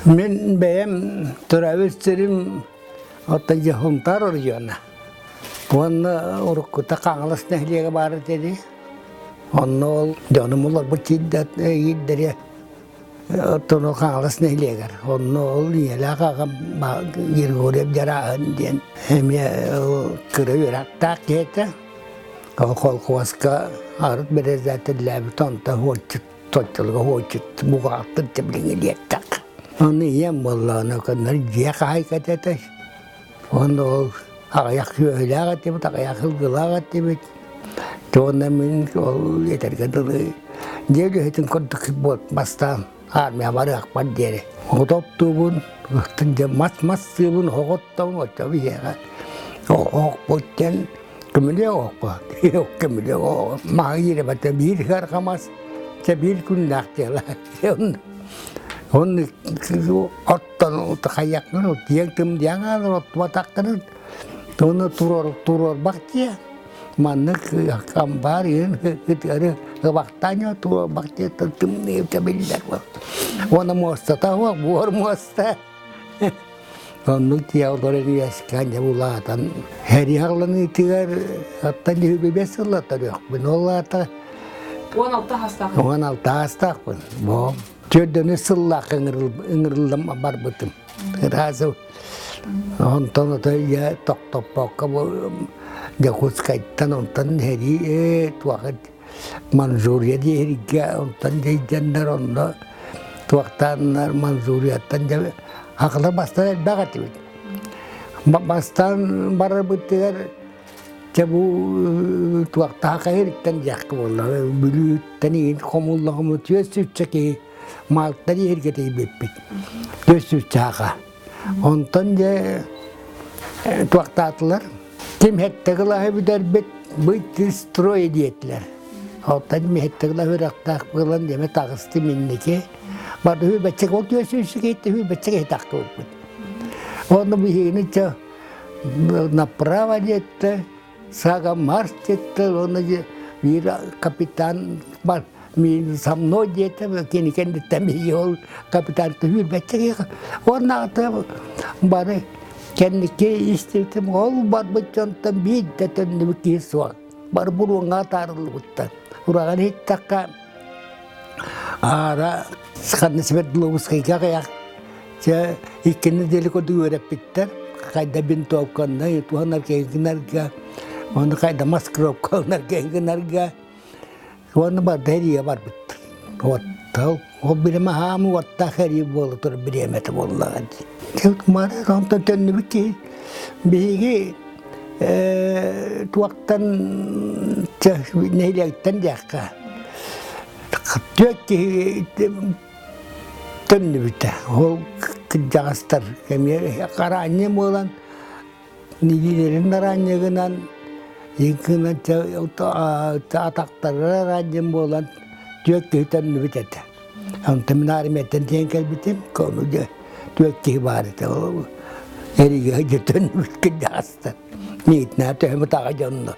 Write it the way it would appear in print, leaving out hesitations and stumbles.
Мин бэйэм төрөөбүт сирим оттон дьэ Сунтаар оройуона. Уонна уруккута Хаҥалас нэһилиэгэ баар этэ дии. Онно ол дьонум олорбут иирдэри оттон ол Хаҥалас нэһилиэгэр. Онно ол ийэлээх аҕам Григорьев Дьарааһын диэн эмиэ кыра үөрэхтээх киһи этэ. Ол колхуоска арыт бэрэссэдээтэллээбит, онтон уолчут Точчолго уолчут буҕаалтыр тэбилиҥи диэттэх. Ону ийэм буоллаҕына көннөрү дьиэ хаһаайката этэ. Уонна ол аҕыйах сүөһүлээх этибит, аҕыйах сылгылаах этибит. Уонна мин ол этэргэ дылы дьиэ үлэһитин курдук бастаан армия барыахпар диэри. Ототтуубун, дьэ мас-мас сыыбын оһоҕоттобун, оччо биһиэхэ оһохпут диэн Көмүлүөк оһоххо, көмүлүөк оһоҕо маһы иирэбэтэ биир ыарха мас, чэ биир күннээх дьыала. Онно оттон хайыаххын тиэҥ тымдыйан хаалар оттубатаххын ону туруор туруорбах дьиэ маннык амбаар иһин ытыары ыбахтаан туруорбах дьиэ тымныйыта биллэр уонна муостата суох буор муоста Оннук дьиэ олорон үөскээн дьэ улаатан сэрии аҕаланыытыгар оттон үһүбүбэс сылла төрүөхпүн. Ол аата 16 саастаахпын. 16 саастаахпын. Бу төрдөнү сыллаах ыҥырыллан барбытым. Сразу онтон ото ийэ тохтоппокко бу Дьокуускайтан онтон сэрии туох Манчжурия диэһиргэ онтон дьэйдэннэр онно туохтааннар Манчжурияттан дьэ акылар бастаан элбэх этибит. Бастаан барарбытыгар дьэ бу туохтаах иһириттэн диэххэ буолла. Бүлүүттэн иһин хомуллаҕым түөс сүүсчэ киһи Малтан иһиргэ тиийбиппит. Түөс сүүсчэ аха. Онтон дьэ туохтаатылар. Ким сэттэ кылааһы бүтэрбит быйты строй диэтилэр. Оттон сэттэ кылаас үөрэхтээх буолан дьэмэ таҕыстым инники. Бары hүүбэччик ол түөс үсү hүүбэччик иһитахтыбыппыт. Онно биһигини чэ направо диэттэ, сага марш диэттэ, уонна биир капитан бар мин со мной диэтэ, кини кэнниттэн биһиги ол капитан түһүүрбэччик уонна бары Кэнники истибитим, ол барбыт дьонтон биир да төннүбүт киһи суох. Бары буруоҥҥа атаарыллыбыттар. Ураҕан иһиттэххэ, аара ханна Свердловскайга аҕыйах чэ икки нэдиэлэ курдук үөрэппиттэр. Хайда винтовканнай, туһанарга гынарга, ону хайда маскировкаланарга гынарга. Уонна барда эрийэ барбыт. Оттал, ол бириэмэ хаамы уоттаах эрии буола турар бириэмэтэ буоллаҕа дии. Мары онтон төннүбүт киһи биһиги туохтан нэһилиэктэн диэххэ түөрт киһи төннүбүтэ. Ол кырдьаҕастар эмиэ хараанньы буолан Нэдиэлэрин араанньыгынан иккинэн атахтара араанньын буолан түөрт киһи төннүбүт этэ. Онтон мин армияттан тиийэн кэлбитим, ону дьэ түөрт киһи баар этэ. Эригэ дьэ төннүбүт кырдьаҕастар. Миитинэ төһөмүт аҕа дьоннор.